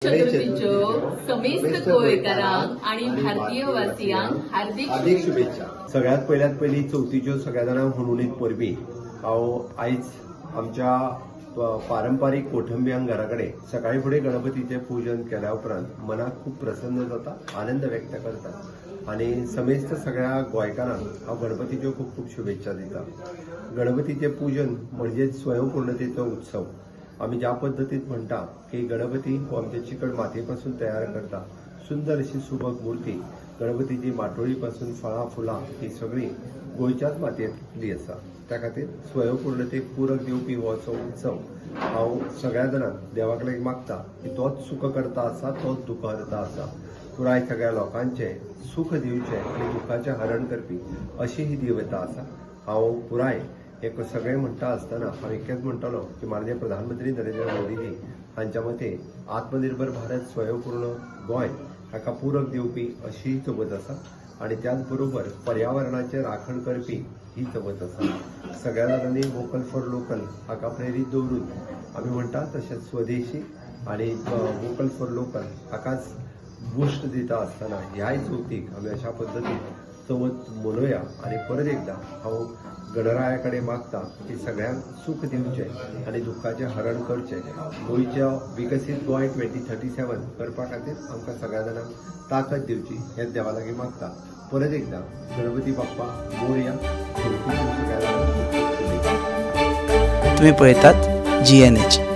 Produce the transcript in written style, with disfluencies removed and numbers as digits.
चतुर्थीच्यो समेस्त गोंयकारांक आनी भारतीय वासियांक हार्दिक हार्दिक शुभेच्छा. सगळ्यात पयल्यात पयली चवथीच्यो सगळ्या जाणांक हुनहुनीत परबी. हांव आयज आमच्या पारंपारीक कोठंबियांक घरा कडेन सकाळी फुडें गणपतीचें पुजन केल्या उपरांत मनाक खूब प्रसन्न जाता, आनंद व्यक्त करता आनी समेस्त सगळ्या गोंयकारांक हांव गणपतीच्यो खूब खूब शुभेच्छा दिता. गणपतीचें पुजन म्हणजेच स्वयंपूर्णतेचो उत्सव. आमी ज्या पद्दतीन म्हणटा की गणपती हो आमच्या चिकट मातये पासून तयार करता, सुंदर अशी सुबक मूर्ती गणपतीची, माटोळी पासून फळां फुलां ही सगळी गोंयच्याच मातयेंतली आसा. त्या खातीर स्वयंपूर्णतेक पूरक दिवपी हो असो उत्सव. हांव सगळ्या जाणांक देवा कडेन मागता की तोच सुख करता आसा, तोच दुख हरता आसा, पुराय सगळ्या लोकांचें सुख दिवचें आनी दुखाचें हरण करपी अशी ही देवता आसा. हांव पुराय हे सगळें म्हणटा आसतना हांव इतकेंच म्हणटलो की माननीय प्रधानमंत्री नरेंद्र मोदीजी हांच्या मते आत्मनिर्भर भारत, स्वयंपूर्ण गोंय हाका पूरक दिवपी अशी ही चवथ आसा आनी त्याच बरोबर पर्यावरणाचें राखण करपी ही चवथ आसा. सगळ्या जाणांनी वोकल फॉर लोकल हाका प्रेरीत दवरून आमी म्हणटा तशेंच स्वदेशी आनी वोकल फॉर लोकल हाकाच बुस्ट दिता आसतना ह्याय चवथीक आमी अशा पद्दतीन चवथ मनोवया. आनी परत एकदां हांव गणराया कडेन मागता की सगळ्यांक सूख दिवचें आनी दुख्खाचें हरण करचें. गोंयच्या विकसीत गोंय 2037 करपा खातीर आमकां सगळ्या जाणांक ताकद दिवची हें देवा लागीं मागता. परत एकदां गणपती बाप्पा मोरया. चवथीच्यो सगळ्या जाणांक खूब खूब शुभेच्छा. तुम्ही पळयतात जीएनएच.